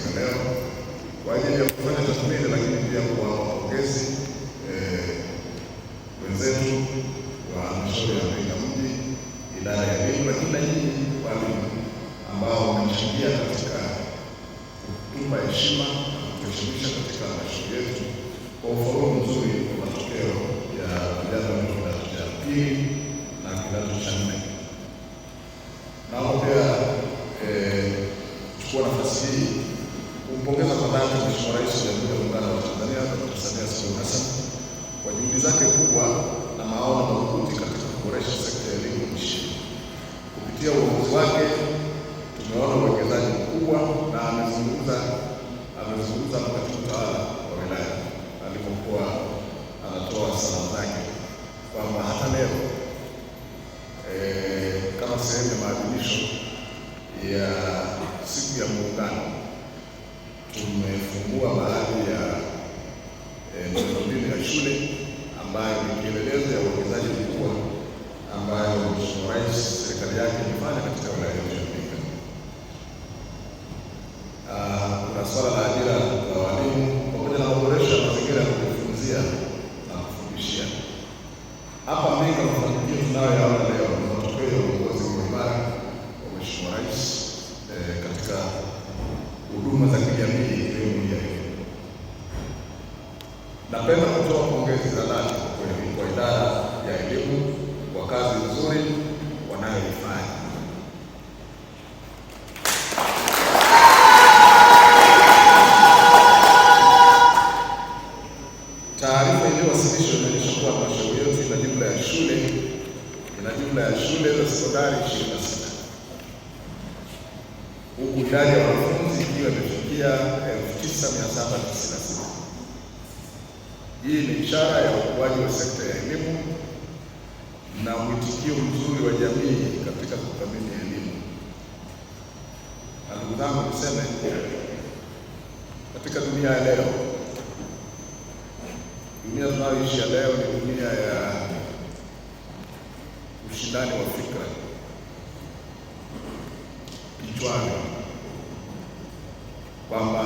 ya leo kwa ajili ya kufanya tathmini, lakini pia kuwapa pongezi wenzetu wa halmashauri ya Mbinga mji, idara ya elimu, lakini na nyinyi walimu ambao wamechangia katika kutupa heshima na kutuheshimisha katika halmashauri yetu kwa ufaulu mzuri wa matokeo ya vijana wetu kidato cha pili na kidato cha nne. Naomba pia chukua nafasi hii kumpongeza kwa dhati Mheshimiwa Rais wa Jamhuri ya Muungano wa Tanzania Dr. Samia Suluhu Hassan kwa juhudi zake kubwa na maono madhubuti katika kuboresha sekta ya elimu nchini. Kupitia uongozi wake tumeona uwekezaji mkubwa, na amezungumza katibu tawala wa wilaya alipokuwa anatoa salamu zake kwamba hata leo kama sehemu ya maadhimisho ya siku ya Muungano tumefungua baadhi ya miundombinu ya shule ambayo ni kielelezo ya uwekezaji mkubwa ambayo Mheshimiwa Rais serikali yake imefanya katika wilaya yetu ya Mbinga. Kuna swala la ajira za walimu pamoja na maboresho ya mazingira ya kujifunzia na kufundishia. Hapa Mbinga mafanikio tunayoyaona leo ni matokeo ya uongozi imara wa Mheshimiwa Rais katika huduma za kijamii ikiwemo ya elimu. Napenda kutoa pongezi za dhati kwa kweli kwa idara ya elimu kwa kazi nzuri wanayoifanya. Taarifa iliyowasilishwa inaonyesha kuwa halmashauri yetu ina jumla ya shule za sekondari 26 huku idadi ya wanafunzi ikiwa imefikia 9796. Hii ni ishara ya ukuaji wa sekta ya elimu na mwitikio mzuri wa jamii katika kuthamini elimu. Na ndugu zangu, niseme katika dunia ya leo, dunia tunayoishi ya leo ni dunia ya ushindani wa fikra kichwani, kwamba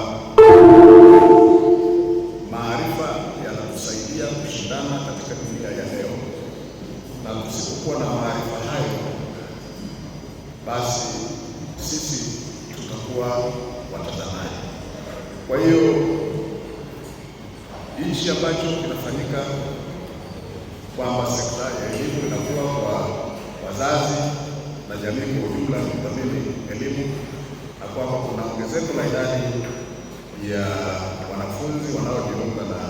maarifa yanatusaidia kushindana katika dunia ya leo, na tusipokuwa na maarifa hayo, basi sisi tutakuwa watazamaji. Kwa hiyo hichi ambacho kinafanyika kwamba sekta ya elimu inakuwa kwa wazazi na jamii kwa ujumla kudhamini elimu na kwamba kuna ongezeko la idadi ya wanafunzi wanaojiunga na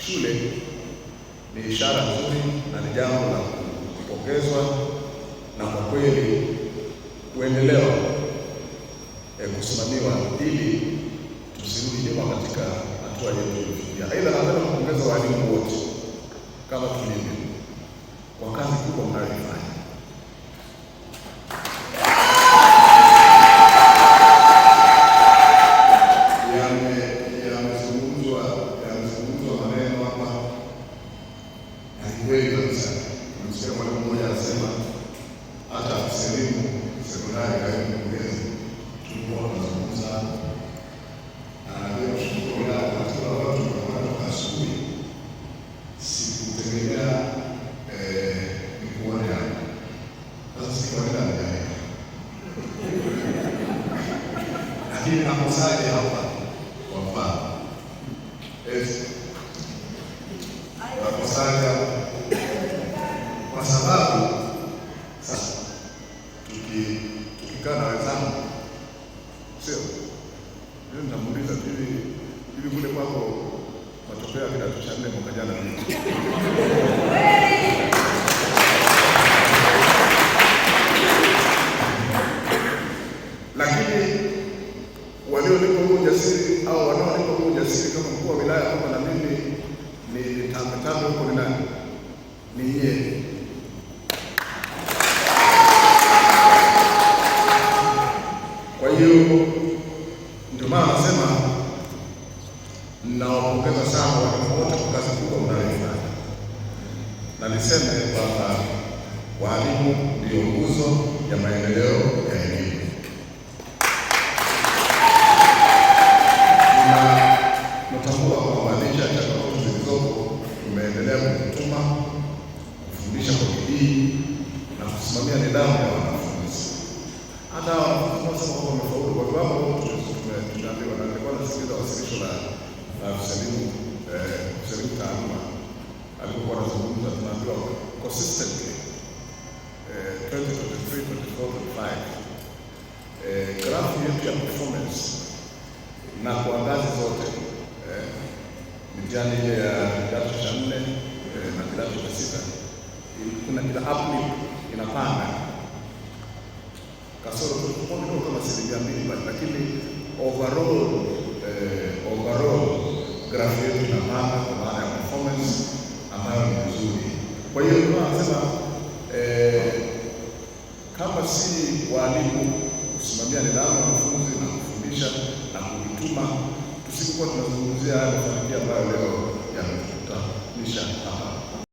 shule ni ishara nzuri na ni jambo la kupongezwa na kwa kweli kuendelewa kusimamiwa ili tusirudi nyuma katika hatua yetu tuliyofikia. Aidha, napenda kupongeza walimu wote kama tulivyo kwa kazi kubwa mnayoifanya. Yamezungumzwa maneno hapa na ni kweli kabisa. Nimesikia mwalimu mmoja anasema hata afisa elimu sekondari, kaimu mkurugenzi, tulikuwa tunazungumza, anaambia mshukuru wilaya katika watu toka asubuhi, sikutegemea nikuone hapa. Sasa sikuenda mbele, lakini nakosaje hapa? Kwa mfano nakosaje hapa? Kwa sababu sasa tukikaa na wenzangu, sio mimi nitamuuliza hivi hivi, kule kwako matokeo ya kidato cha nne mwaka jana vipi? Lakini walionipa huo ujasiri au wanaonipa huo ujasiri kama mkuu wa wilaya kama na mimi ni tambe tambe huko ni nani? Ni nyie. Kwa hiyo ndio maana nasema nawapongeza sana walimu wote kwa kazi kubwa mnayoifanya, na niseme kwamba walimu ndiyo nguzo ya maendeleo ya elimu. performance na kwa ngazi zote, mitihani ile ya kidato cha nne na kidato cha sita kuna ila uplift inapanda kasoro kidogo kama 2% pale, lakini overall graph yetu inapanda kwa maana ya performance ambayo ni nzuri. Kwa hiyo nasema kama si walimu kusimamia nidhamu ya wanafunzi na kufundisha na kujituma, tusingekuwa tunazungumzia haya mafanikio ambayo leo